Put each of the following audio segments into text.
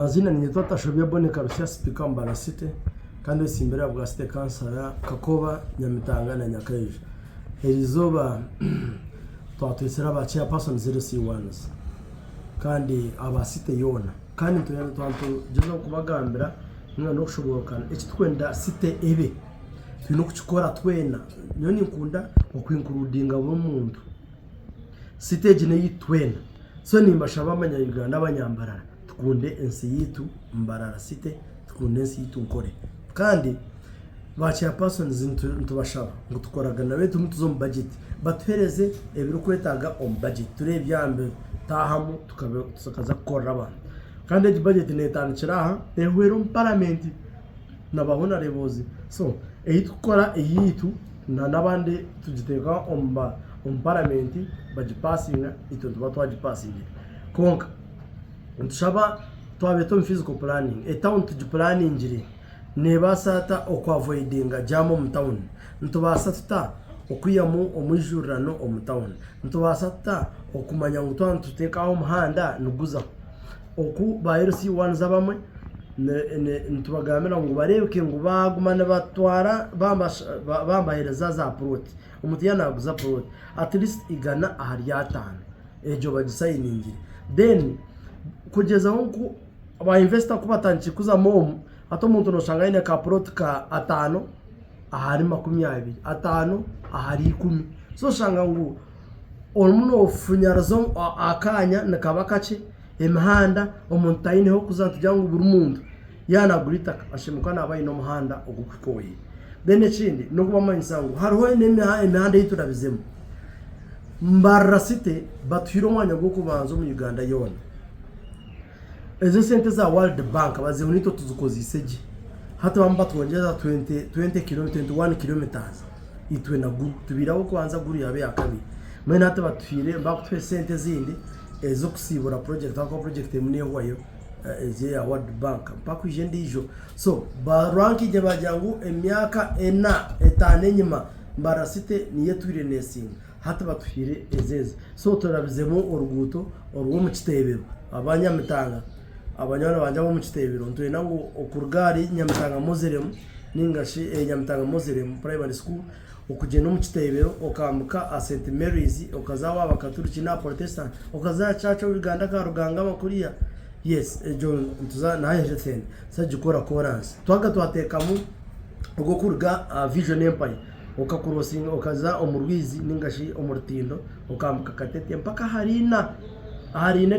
Amaziina ninyetwa Tashobya Bonny Karusya Sipiika omu Mbarara City kandi oyetsimbire ahabwa City Kansara Kakoba, Nyamitanga na Nyakaija. Erizooba twatwetsire aba Chairpersons LC1s kandi aba City yoona kandi twaba nitugyezaho kubagambira ninga n'okushoboorokana eki turikwenda City ebe twine kukikora twena. Nyowe ninkunda oku includinga buri muntu. City egi n'eyaitu twena so nimbashaba abanya Uganda abanyambarara tukunde ensi yaitu Mbarara City tukunde ensi yaitu Nkore kandi ba chairpersons nitubashaba ngu tukoragane nabo turimu nituza omu budget batuhereze ebirikwetaaga omu budget tureebe byabitaahamu tukaza kukorera abantu kandi egi budget netandikira aha ehwera omu paramenti na ba honorables so ei turikukora eyaitu na n'abandi tugiteeka omu paramenti bagipasinga itwe nituba twagipasingire kwonka nitushaba twabeeta omu physical planning etawuni tugipulaningire neebaasa eta oku avoidinga jaamu omu tawuni? Nitubaasa tuta okwihamu omwijurirano omu tawuni? Nitubaasa tuta okumanya ngu twaba nituteeka omuhanda niguzaho? Oku ba LC ones abamwe nitubagambira ngu bareebeke ngu baaguma nibatwara babaheereza za purooti, omuntu yaaba naaguza purooti at least igana ahari ataano egyo bagisayiningire then kugyezaho nku ba investor ku batandikire kuzamu omu hati omuntu noshanga aine ka purooti ka ataano ahari 20, ataano ahari ikumi so oshanga ngu orimu nofunyariza akanya nikaba kakye, emihanda omuntu taine hokuza nitugira ngu buri muntu yaaba nagura eitaka ashemereire kuba naaba aine omuhanda ogurikuhika oweye. Then ekindi nokubamanyisa ngu hariho emihanda ei turabizemu, Mbarara city batuhaire omwanya gw'okubanza omu Uganda yoona. Ezo esente eza World Bank baziha ngu naitwe tuzikozeise gye. Hati barimu nibatwongyeza 21 kilometres itwe na Gulu. Tubaire ab'okubanza Gulu yaaba eyakabiri. Mbwenu hati batuhaire nibakutuha esente ezindi ez'okusiibura project ahabw'okuba project erimu nehwayo egi eya World Bank mpaka kwija endiijo. So barankinge baagira ngu emyaka ena etaano enyima Mbarara City niyo etwire neesinga. Hati batuhaire ezi ezi. So turabizemu oruguuto orw'omu kiteebero. Aba Nyamitanga, abanywani bangye ab'omu kiteebero nitwenda ngu okuruga ahari Nyamitanga Mozeremu nainga shi Nyamitanga Mozeremu Primary School okugyenda omu kiteebero okambuka aha St Mary's okaza aha Bakaturiki n'aha Protestant okaza aha Church of Uganda aka Rugangama kuriya, yes egyo nituza nayo nituza kugikora koransi. Twaga twateekamu ogw'okuruga aha Vision Empire. Okakurosinga okaza omu rwizi ninga shi omu rutindo okambuka Katete mpaka aha riina, aha riina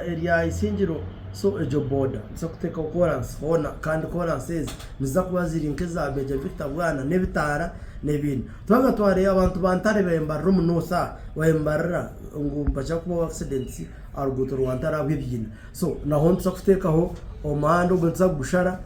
erya Isingiro so egyo boda nituza kuteekaho koransi hoona kandi koransi ezi niziza kuba ziri nk'eza Major Victor Bwana n'ebitaara n'ebindi. Twaba twareeba abantu ba Ntare bembarira omu North aha bembarira ngu nibakira kubaho accidents aha ruguuto rwa Ntare ahabw'ebiina so naho nituza kuteekaho omuhanda ogwo nituza kugushara.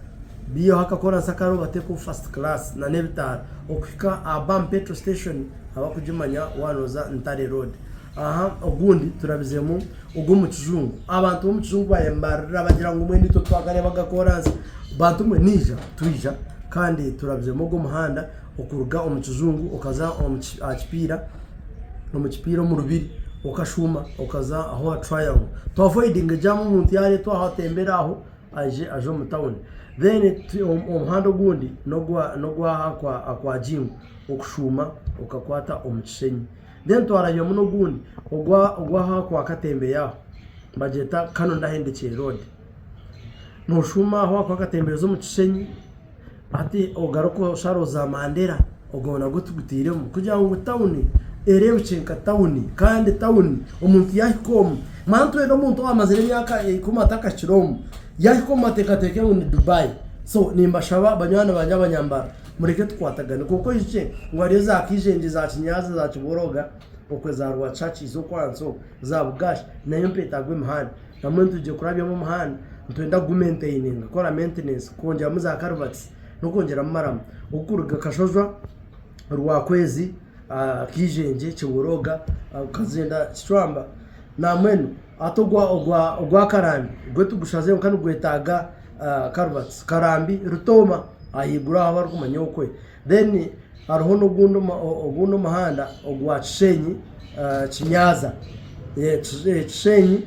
Baiheho akakoransi akariho bateekeho first class nana ebitaara okuhika aha Bam petrol station abakugimanya waaba nooza Ntare road. Aha ogundi turabizemu ogw'omu kijungu. Abantu b'omu kijungu bayembarira bagira ngu mbwenu itwe twakareeba agakoransi. Bantu mwe naija twija kandi turabizemu ogu omuhanda okuruga omu kijungu okaza aha kipiira omu kipiira omu rubiri okashuuma okaza ahu aha triangle. Tu avoidinge jam omuntu yaareetwa aho atembere aho. aije aje omu tawuni. Then omuhanda ogundi n'ogw'aha kwa Jingo okushuuma okakwata omu Kishenyi. Then twarabyamu n'ogundi ogw'aha kwa Katembeya aho nibagyeta Kano Ndahendekye road. Nooshuuma aho aha kwa Katembeya oza omu Kishenyi hati ogaruka oshara oza Mandera ogwo nagwo tugutairemu kugira ngu tawuni ereebekye nka tawuni kandi tawuni omuntu yaahika omu manya twena omuntu owaamazire emyaka ikumi atakahikire omu yaahika omu ateekateeke ngu ni Dubai so nimbashaba banywani bangye abanyambara mureke tukwatagane kwonka oijukye ngu hariyo za Kijengye za Kinyaza za Kiboroga okwe za Rwakishaki z'okwansi okwe za Bugashi nayo nibeetaaga emihanda. Nambwenu nitwija kurabyamu omuhanda nitwenda kugumainteyininga kukora maintenance kwongyeramu za karuvatisi n'okwongyeramu maramu ogurikuruga Kashojwa, Rwakwezi, Kijengye, Kiboroga okagyenda Kicwamba nambwenu hati ogwa Karambi gwo tugushazireho kwonka nigwetaaga karuvatisi Karambi Rutooma ahaiguru aho abarikumanya okwe. Then hariho n'ogundi omuhanda ogwa Kishenyi Kinyaza, Kishenyi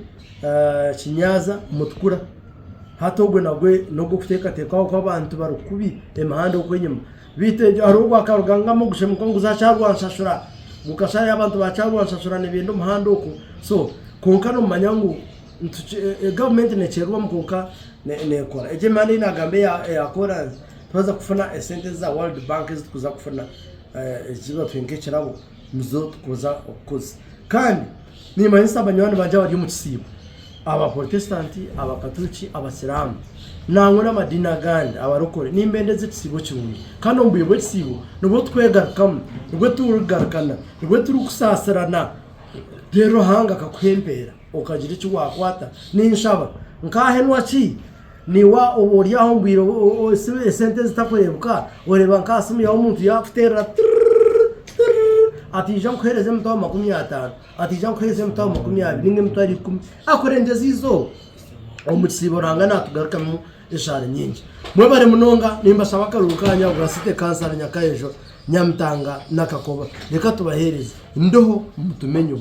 Kinyaza Mutukura. Hati ogwe nagwe n'ogw'okuteekateekwaho oku abantu bari kubi emihanda okwo enyima. Beitu egyo hariho ogwakarugangamu ogushemuka ngu za Kyarwanshashura gukashaayo abantu ba Kyarwanshashura nibenda omuhanda okwo. So kwonka nomanya ngu gavumenti nekyererwamu kwonka nekora. Egyo emihanda ei nagamba eya koransi twaza kufuna esente eza World Bank ezi turikuza kufuna ezi batuhaire nk'ekirabo nizo turikuza kukozesa. Kandi nimanyisa banywani bangye abari omu kisiibo. Abaporotesitanti, Abakaturiki, Abasiraamu, nangwa n'amadiini agandi, abarokore, nimbendeza ekisiibo kirungi. Kandi omu bwire bw'ekisiibo nibwo turikwegarukamu, nibwo turikugarukana, nibwo turikusaasirana. Reero Ruhanga akakuha empeera okagira eki waakwata. Ninshaba nkaahenwa ki? Naiwe oba ori aho omu bwire esente zitakureebeka, oreeba nk'aha simu yaawe omuntu yaakuteerera tiriri tiriri ati ija nkuheereze emitwaro 50. Ati ija nkuheereze emitwaro 20 ninga emitwaro 10 akurengyeza eizooba. Omu kisiibo Ruhanga naatugarukamu eshaara nyingi. Mwebare munonga nimbashaba akaruru kanyu ahabwa City Kansara Nyakayejo, Nyamitanga na Kakoba. Reka tubaheereze. Ndiho mutume enyima.